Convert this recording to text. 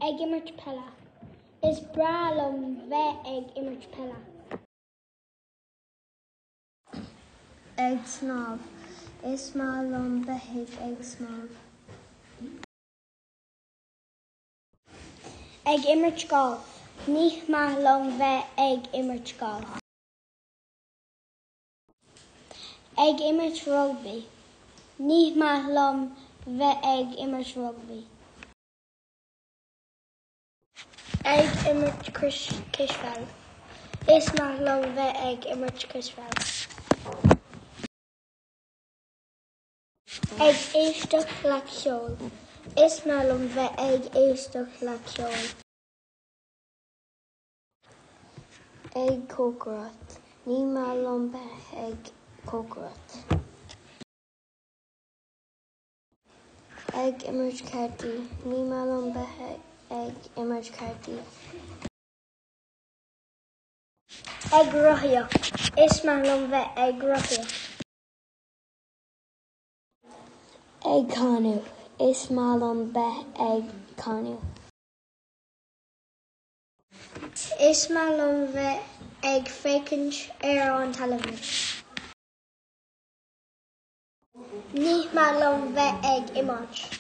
Ag imirt peile. Is breá liom bheith ag imirt peile. Ag snámh. Is maith liom bheith ag snámh. Ag imirt gailf. Ní maith liom bheith ag imirt gailf. Ag imirt rugbaí. Ní maith liom bheith ag imirt rugbaí. Ag imirt cispheil. Is maith liom bheith ag imirt cispheil. Ag éisteacht le ceol. Is maith liom bheith ag éisteacht le ceol. Ag cócaireacht. Ní maith liom bheith ag cócaireacht. Ag imirt cártaí. Ní maith liom bheith ag imirt cártaí. Ag rothaíocht. Is maith liom bheith ag rothaíocht. Ag canadh. Is maith liom bheith ag canadh. Is maith liom bheith ag féachaint ar an teilifís. Ní maith liom bheith ag iomáint.